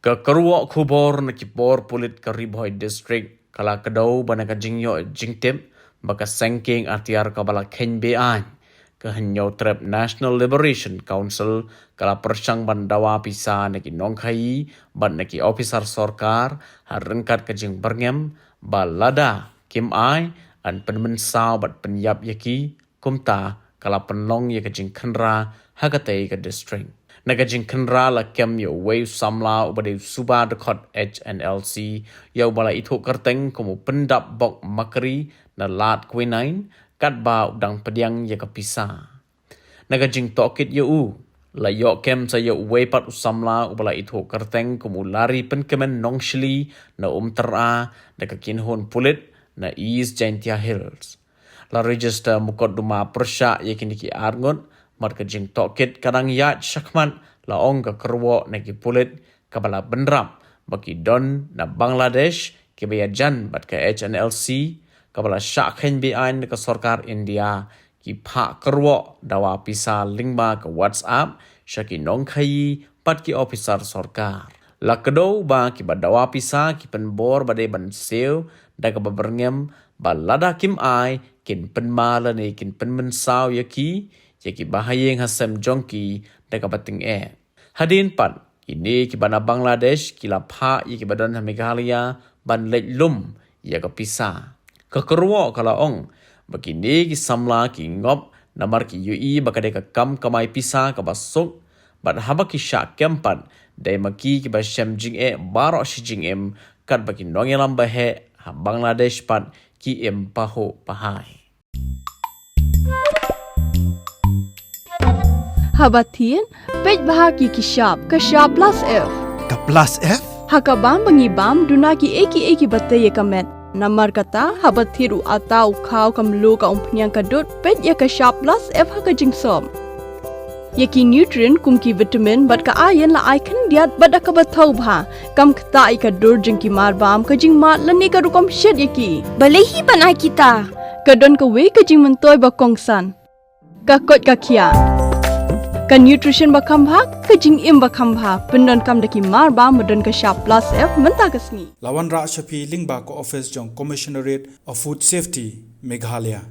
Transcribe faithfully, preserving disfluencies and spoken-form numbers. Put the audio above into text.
Ka kyrwoh khubor na ki por pulit ka Ri Bhoi District ka la kdew ba na ka jingïoh jingtip ba ka seng kieng atiar kaba la kheiñ be-aiñ, ka Hynñiewtrep National Liberation Council ka la pyrshang ban dawa pisa na ki nongkhaïi bad na ki ophisar sorkar ha ryngkat ka jingbyrngem ba lada kim ai, yn pynmynsaw bad pynïap ïa ki. Kumta ka la pynlong ïa ka jingkhynra ha katei ka district. Na ka jingkhynra la kem ïa uwei u samla uba dei u suba dkhot H N L C, ïa uba la ithuh kyrteng kum u Pyndapbok Makri na Lad Quinine, katba u dang pdiang ïa ka pisa. Na ka jingtohkit ïa u, la ïoh kem sa ïa uwei pat u samla uba la ithuh kyrteng kum u Lari Pynkmen Nongshli na Umtyra da ka kynhun pulit na East Jaintia Hills. La register mukotduma pyrshah ïa kine ki arngut, bad ka jingtohkit ka dang ïaid shakhmat, la ong ka kyrwoh na ki pulit kaba la bynrap ba ki don na Bangladesh kiba ïajan bad ka H N L C, kaba la shah kheiñ be-aiñ da ka sorkar India, ki phah kyrwoh dawa pisa lyngba ka WhatsApp sha ki nongkhaïi bad ki ophisar sorkar. La kdew ba kiba dawa pisa ki pynbor ba dei ban siew da kaba byrngem ba lada kim ai, kin pynma lane kin pynmynsaw ïa ki, ïa kiba ha ïing ha sem jong ki da kaba tyngeh. Hadien pat, kine kiba na Bangladesh ki la phah ïa kiba don ha Meghalaya ban leit lum ïa ka pisa. Ka kyrwoh ka la ong ba kine ki samla ki ngop namar ki ïohi ba ka dei ka kam kamai pisa kaba suk, bad haba ki shah kem pat, dei ma ki kiba shem jingeh baroh shi jingim, katba ki nongïalam baheh ha Bangladesh pat ki im pahuh pahai. Haba thied, peit bha ki ki shap, ka shap plus F. Ka plus F? Ha ka bam ba ngi bam, duna ki ei ki ei kiba tei ïa ka met. Namar kata, haba thied u atta u khaw ka mluh ka umphniang ka dud, peit ïa ka shap plus F ha ka jingsop. Ïa ki nutrient kum ki vitamin bad ka iron la ai khyndiat bad da kaba thaw bha. Kam ktah ïa ka dur jong ki mar bam, ka jingmad lane ka rukom shet ïa ki. Balei hi ban ai kita? Ka don kawei ka jingmyntoi ba kongsan. Ka koit ka khiah. Ka nutrition ba kham bha, ka jingim ba kham bha. Pyndonkam da ki mar bam ba don ka shap plus F mynta ka sngi. La wanrah sha phi lyngba ka office jong Commissionerate of Food Safety, Meghalaya.